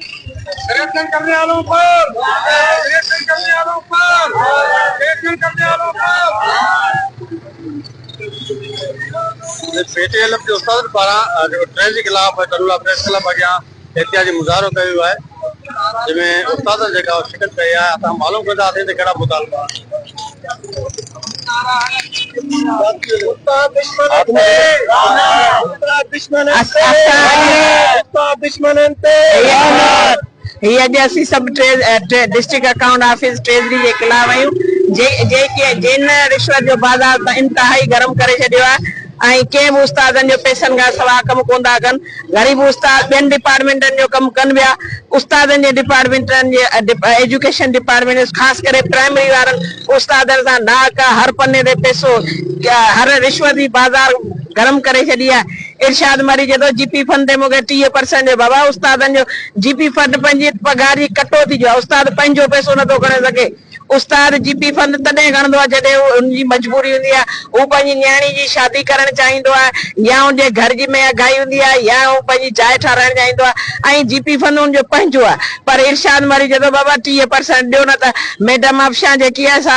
Corruption करने वालों पर, करप्शन करने वालों पर, करप्शन करने वालों पर। پي ٽي ايل ايف جي استادن پاران جيڪو ٽريجي خلاف ٽنڊولا پريس ڪلب اڳيان احتجاجي مظاهرو ڪيو ويو آهي، جنهن ۾ استادن جيڪا شرڪت ڪئي آهي، اسان معلوم ڪنداسين ته ڪهڙا مطالبا آهن. هي اڄ اسين سڀ ڊسٽرڪٽ اڪائونٽ آفيس ٽريزري جي خلاف آهيون، جيڪي جن رشوت جو بازار انتهائي گرم ڪري ڇڏيو آهي ۽ ڪنهن به استادن جو پئسن کان سوا ڪم ڪونه ٿا ڪن. غريب استاد ٻين ڊپارٽمينٽن جو ڪم ڪن پيا، استادن جي ڊپارٽمينٽن جي ايجوڪيشن ڊپارٽمينٽ خاص ڪري پرائمري وارن استادن سان ناحق هر پني تي پئسو هر رشوت جي بازار گرم ڪري ڇڏي آهي. ارشاد مري چئي ٿو جي پي فنڊ تي مون کي 30 پرسينٽ ڏيو، بابا استادن جو جي پي فنڊ پنهنجي پگهار جي ڪٽوتي جو آهي، استاد پنهنجو پئسو نٿو کڻي سگهي. استاد جي پي فند تڏهن کڻندو آهي جڏهن هو ان جي مجبوري هوندي آهي، هو پنهنجي نياڻي جي شادي ڪرڻ چاهيندو آهي يا ان جي گهر جي مهانگائي هوندي آهي يا هو پنهنجي جاء ٺهرائڻ چاهيندو آهي ۽ جي پي فند ان جو پنهنجو آهي پر ارشاد مري چئي ٿو بابا 30 پرسنٽ ڏيو نه ته ميڊم افشان جيڪي آهي سا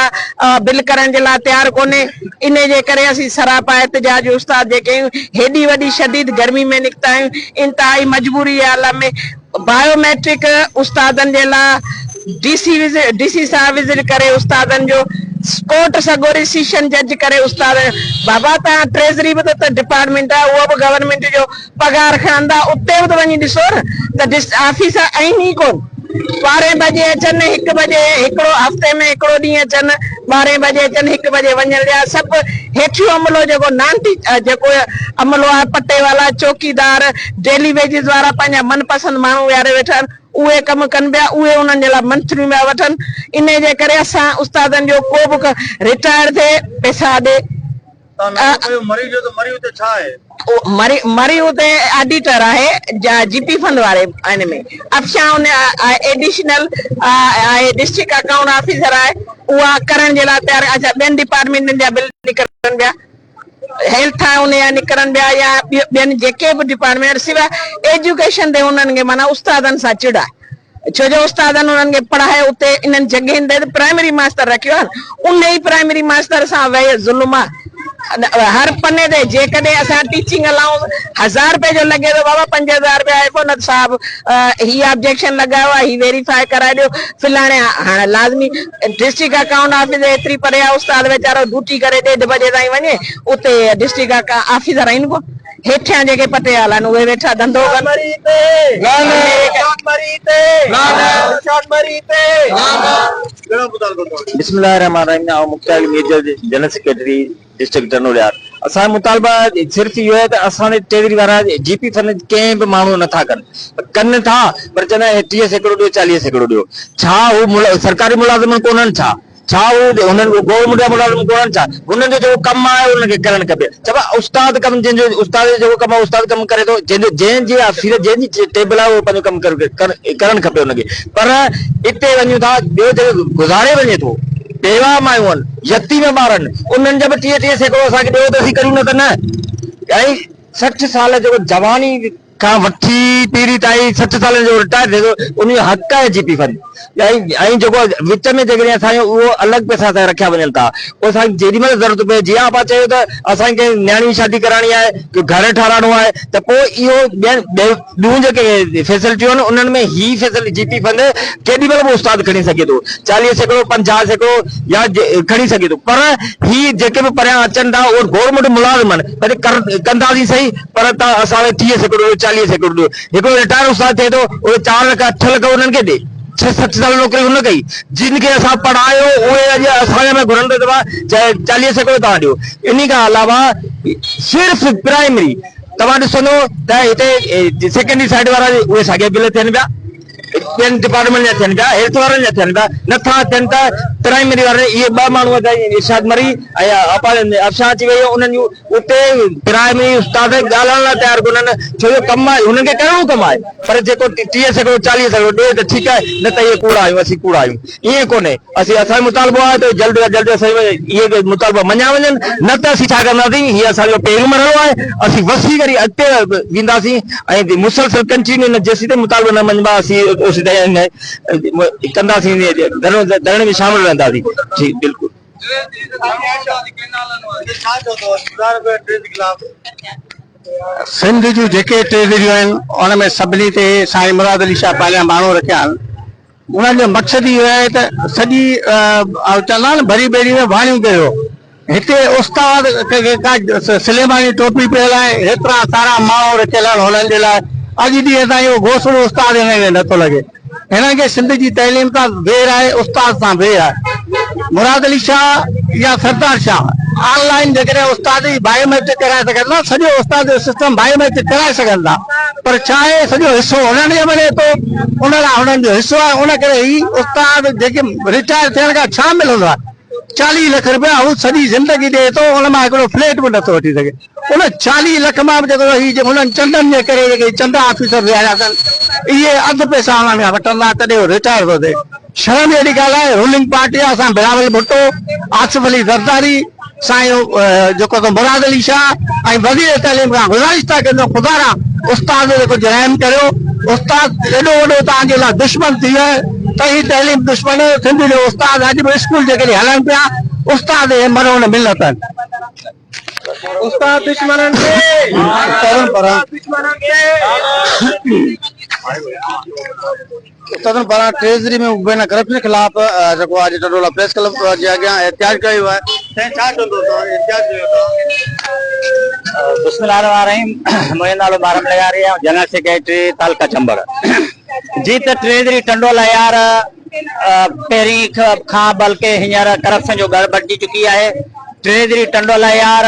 بل ڪرڻ جي لاء تيار ڪونهي انهي جي ڪري اسين سراپا احتجاج استاد جيڪي آهيون هيڏي وڏي شديد گرمي ۾ نڪتا آهيون انتهائي مجبوري جي حالت ۾ بايو ميٽرڪ استادن جي لاء ڊي سي ڊي سي صاحب وزٽ ڪري استادن جو ڪورٽ سڳوري سيشن جج ڪري استاد بابا توهان ٽريزري به ته ڊپارٽمينٽ آهي اهو به گورنمينٽ جو پگهار کڻندا اتي به ته وڃي ڏسو نه ته ڊس آفيسر آهن ئي ڪون ٻارهين بجي اچن هڪ بجي هڪڙو هفتي ۾ هڪڙو ڏينهن اچن ٻارهين بجي اچن هڪ بجي وڃن ليا سڀ هيٺيون عملو جيڪو نان ٽيچ جيڪو عملو آهي پٽيوالا چوڪيدار ڊيلي ويجز وارا پنهنجا من پسند ماڻهو ويهاري ويٺا آهن اهي ڪم ڪن پيا اهي انهن جي لاء منٿليون پيا وٺن انهي جي ڪري اسان استادن جو ڪو به رٽائر ٿئي پئسا ڏي. تان نالو ڪيو مري جو ته مري اتي ڇا آهي؟ مري مري اتي آڊيٽر آهي جي پي فنڊ واري ان ۾ افشان ان ايڊيشنل آهي ڊسٽرڪٽ اڪائونٽ آفيسر آهي اها ڪرڻ جي لاء تيار اڇا ٻين ڊپارٽمينٽن جا بل نڪرن پيا هيلٿ آهي ان جا نڪرن پيا يا ٻين جيڪي به ڊپارٽمينٽ سواء ايجوڪيشن تي انهن کي معنيٰ استادن سان چڙ آهي ڇو جو استادن انهن کي پڙهائي اتي انهن جڳهين تي ته پرائمري ماستر رکيو آهي ان ئي پرائمري ماستر سان ويهي ظلم آهي هر پني تي جيڪڏهن اسان ٽيچنگ الائونس هزار روپيه جو لڳي ٿو بابا 5000 روپيا آئي نه صاحب هي آبجيڪشن لڳايو آهي هي ويريفائي ڪرائي ڏيو فلاڻي هاڻي لازمي ڊسٽرڪٽ اڪائونٽ آفيس ايتري پري آهي استاد ويچارو ڊيوٽي ڪري ڏيڍ بجي تائين وڃي اتي ڊسٽرڪٽ آفيسر آهن ڪو هيٺيان جيڪي پٽيوالا آهن اهي ويٺا ڌنڌو ڪن. بسم الله الرحمٰن الرحيم آئون Mukhtiar Ali Mirjar general secretary district Tando Allahyar اسان جو مطالبه صرف اهو آهي ته اسان جي ٽيزري وارا جي پي فنڊ ڪنهن به ماڻهو نٿا ڪن ڪن ٿا پر چوندا آهن 30% ڏيو 40% ڏيو ڇا هو سرڪاري ملازم ڪونهن ڇا ڇا هو هنن گورنمينٽ جا ملازم ڪونهن ڇا؟ هنن جو جيڪو ڪم آهي انهن کي ڪرڻ کپي. چئبو آهي استاد ڪم جنهن جو استاد جو جيڪو ڪم آهي استاد ڪم ڪري ٿو جنهن جو جنهن جي آفيس جنهن جي ٽيبل آهي اهو پنهنجو ڪم ڪرڻ کپي ان کي پر اتي وڃون ٿا ٻيو جيڪو گذاري وڃي ٿو بيواهه مايون آهن يتيم ٻار آهن انهن جا به 30 30% اسان کي ڏيو ته اسين ڪريون نه ته نه ۽ 60 سال جيڪو جواني کان وٺي پيري تائين 60 سالن جو رٽائر ٿئي ٿو ان جو حق آهي جي پي فنڊ ۽ جيڪو وچ ۾ جيڪڏهن اسان جو اهو الڳ پئسا اسان رکيا وڃن ٿا پوء اسان کي جيڏي مهل ضرورت پئي جيئن آپا چيو ته اسان کي نياڻي جي شادي ڪرائڻي آهي ڪو گهر ٺهرائڻو آهي ته پوء اهو ٻين ٻيون جيڪي فيسلٽيون آهن انهن ۾ هي فيسلٽي جي پي فنڊ ڪيڏي مهل به استاد کڻي سگهي ٿو 40% 50% يا کڻي سگهي ٿو پر هي جيڪي به پريان اچن ٿا اهي گورنمينٽ ملازم آهن ڪنداسين صحيح پر توهان اسان کي 30% ڏيو 40% ڏيو. هڪڙو رٽائر استاد ٿئي ٿو اهي 4 لک 8 لک انهن کي ڏي. 6 7 سال نوڪري هن ڪئي. جن کي اسان پڙهايو اهي اڄ اسان جا پيا گهرن ته توهان 40% توهان ڏيو. انهي کان علاوه صرف پرائمري توهان ڏسندو ته هتي سيڪنڊري سائيڊ وارا اهي ساڳيا بل ٿين پيا. ٻين ڊپارٽمينٽ جا ٿين پيا هيلٿ وارن جا ٿين پيا نٿا ٿين ته پرائمري وارن اهي ٻه ماڻهو ارشاد مري ۽ افشان اچي وئي انهن جون اتي پرائمري استاد ڳالهائڻ لاء تيار ڪونهن ڇو جو ڪم آهي هنن کي ڪرڻو ڪم آهي پر جيڪو 30% 40% ڏي ته ٺيڪ آهي نه ته اهي ڪوڙا آهيون اسين ڪوڙا آهيون ائين ڪونهي اسين اسان جو مطالبو آهي ته جلد کان جلد اسان اهي مطالبا مڃيا وڃن نه ته اسين ڇا ڪنداسين هي اسان جو پهريون مرحلو آهي اسين وسي وري اڳتي وينداسين ۽ مسلسل ڪنٽينيو نه جيسين تائين مطالبا نه مڃبا اسين اوسين تائين ڪنداسين ڌرڻي ۾ شامل رهنداسين جي بلڪل. سنڌ جون جيڪي ٽريزريون آهن ان ۾ سڀني تي سائين مراد علي شاهه پنهنجا ماڻهو رکيا آهن انهن جو مقصد اهو آهي ته سڄي چوندا آهن ڀري ٻيڙي ۾ واڻيون ڪيو هتي استاد کي ڪا سليماني ٽوپي پيل آهي هيترا سارا ماڻهو رکيل آهن هنن جي لاء اڄ ڏينهن تائين اهو گوسڙو استاد هنن کي نٿو لڳي هنن کي سنڌ جي تعليم سان وير آهي استاد سان وير آهي مراد علي شاهه يا سردار شاهه آن لائن جيڪڏهن استاد جي بايو ميٽرڪ ڪرائي سگهن ٿا سڄو استاد جو سسٽم بايو ميٽرڪ ڪرائي سگهن ٿا پر ڇا آهي سڄو حصو هنن کي ملي ٿو ان لاء هنن جو حصو آهي ان ڪري هي استاد جيڪي رٽائر ٿيڻ کان ڇا ملندو آهي 40 لک روپيا هو سڄي زندگي ڏئي ٿو ان مان هڪڙو فليٽ به نٿو وٺي سگهي ان 40 لک مان به جيڪو هي انهن چندن جي ڪري جيڪي چندا آفيسر ويهاريا اٿن اهي اڌ پئسا انهن کان وٺندا تڏهن هو رٽائر ٿو ٿئي شرم جهڙي ڳالهه آهي رولنگ پارٽي آهي اسان بلاول ڀٽو آصف علي زرداري سائين جيڪو ته مراد علي شاهه ۽ وزير تعليم کان گذارش ٿا ڪريون ته خدا را استاد تي ڪجهه رحم ڪريو استاد ايڏو وڏو توهان جي لاء دشمن ٿي ويو آهي ته هي تعليم دشمن سنڌ جو استاد اڄ به اسڪول جيڪڏهن هلن پيا استاد هي مرهون منت آهن. استاد دشمنن کي استادن پاران ٽريزري ۾ مبينا ڪرپشن خلاف جيڪو آج ٽنڊولا پريس ڪلب جي اڳيان احتجاج ڪيو ويو آهي سائين ڇا چوندو توهان احتجاج ڪيو ٿا. بسم الله الرحمن الرحيم منهنجو نالو محرم لغاري آهي جنرل سيڪريٽري تعلقه چمبڙ جي ته ٽريزري ٽنڊو لهيار پهرين کان بلڪه هينئر ڪرپشن جو ڳڙهه بڻجي چڪي آهي ٽريزري ٽنڊو لهيار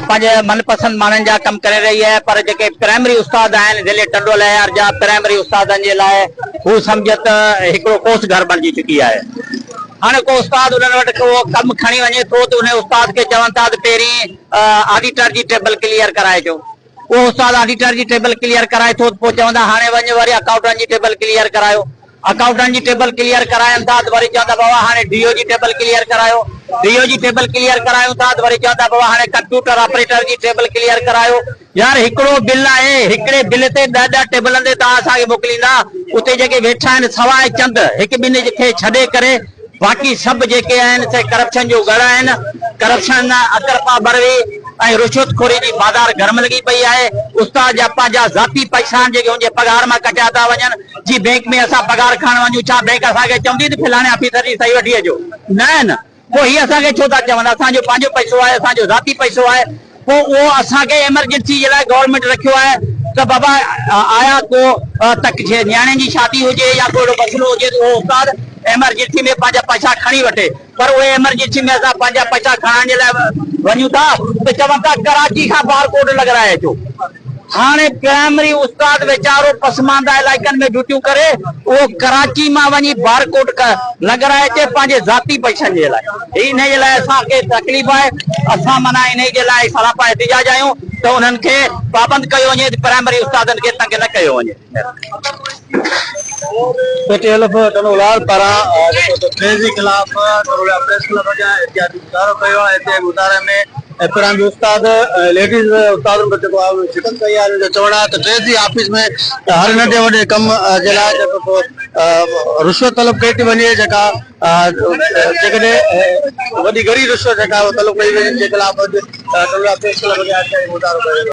پنهنجي من پسند ماڻهن جا ڪم ڪري رهي آهي پر جيڪي پرائمري استاد آهن ضلعي ٽنڊو الهيار جا پرائمري استادن جي لاء هو سمجهه ته هڪڙو ڪوس گهر بڻجي چڪي آهي هاڻي ڪو استاد انهن وٽ ڪو ڪم کڻي وڃي ٿو ته انهي استاد کي چون ٿا ته پهرين آڊيٽر جي ٽيبل ڪليئر ڪرائي اچو اهو استاد آڊيٽر جي ٽيبل ڪليئر ڪرائي ٿو ته پوء چوندا هاڻي وڃ وري اڪائونٽنٽ جي ٽيبل ڪليئر ڪرايو. اڪائونٽنٽ جي ٽيبل ڪليئر ڪراين ٿا ته وري چوندا بابا هاڻي ڊي او جي ٽيبل ڪليئر ڪرايو. ڊي او جي ٽيبل ڪليئر ڪرايون ٿا ته وري چوندا بابا هاڻي ڪمپيوٽر آپريٽر جي ٽيبل ڪليئر ڪرايو. يار هڪڙو بل آهي هڪڙي بل تي ڏهه ڏهه ٽيبلن تي توهان اسان کي موڪليندا. اتي جيڪي ويٺا آهن سواء چند هڪ ٻن کي ڇڏي ڪري باقي سڀ جيڪي آهن سي ڪرپشن جو ڳڙهه آهن، ڪرپشن، اڪرپا بروي ۽ رشوت خوري جي بازار گرم لڳي پئي آهي، استاد جا پنهنجا ذاتي پئسا آهن جيڪي ان جي پگهار مان ڪٽيا ٿا وڃن، جي بينڪ ۾ اسان پگهار کڻڻ وڃون ڇا بينڪ اسان کي چوندي ته فلاڻي آفيسر جي صحيح وٺي اچو؟ نه نه پوء هي اسان کي ڇو ٿا چون اسان جو پنهنجو پئسو آهي اسان جو ذاتي پئسو آهي پوء اهو اسان کي ايمرجنسي جي لاء گورنمينٽ رکيو آهي ته بابا آيا ڪو تڪ نياڻين جي شادي هجي يا ڪو اهڙو مسئلو هجي ته اهو استاد ايمرجنسي ۾ پنهنجا پئسا کڻي وٺي پر اهي ايمرجنسي ۾ اسان پنهنجا پئسا کڻڻ جي لاء وڃون ٿا ته چون ٿا ڪراچي کان بار ڪوڊ لڳرائي اچو. هاڻي پرائمري استاد ويچارو پسمانده علائقن ۾ ڊيوٽيون ڪري اهو ڪراچي مان وڃي بار ڪوڊ لڳرائي اچي پنهنجي ذاتي پئسن جي لاء هي انهي جي لاء اسان کي تڪليف آهي اسان معنيٰ انهي جي لاء سراپا احتجاج آهيون ته انهن کي پابند ڪيو وڃي ته پرائمري استادن کي تنگ نه ڪيو وڃي. پي ٽي ايل ايف ٽنڊو لال پاران جيڪو ته ٽريزري خلاف ٽنڊو پريس ڪلب اڳيان احتجاجي مظاهرو ڪيو آهي احتجاجي مظاهري ۾ پرائمري استاد ۽ ليڊيز استادن به جيڪو آهي شرڪت ڪئي آهي انهن جو چوڻ آهي ته ٽريزري آفيس ۾ هر ننڍي وڏي ڪم جي لاء جيڪو رشوت طلب ڪئي ٿي وڃي جيڪا جيڪڏهن وڏي ڳري رشوت جيڪا طلب ڪئي وڃي جنهن خلاف اڄ ٽنڊو پريس ڪلب اڳيان احتجاجي مظاهرو ڪيو ويو.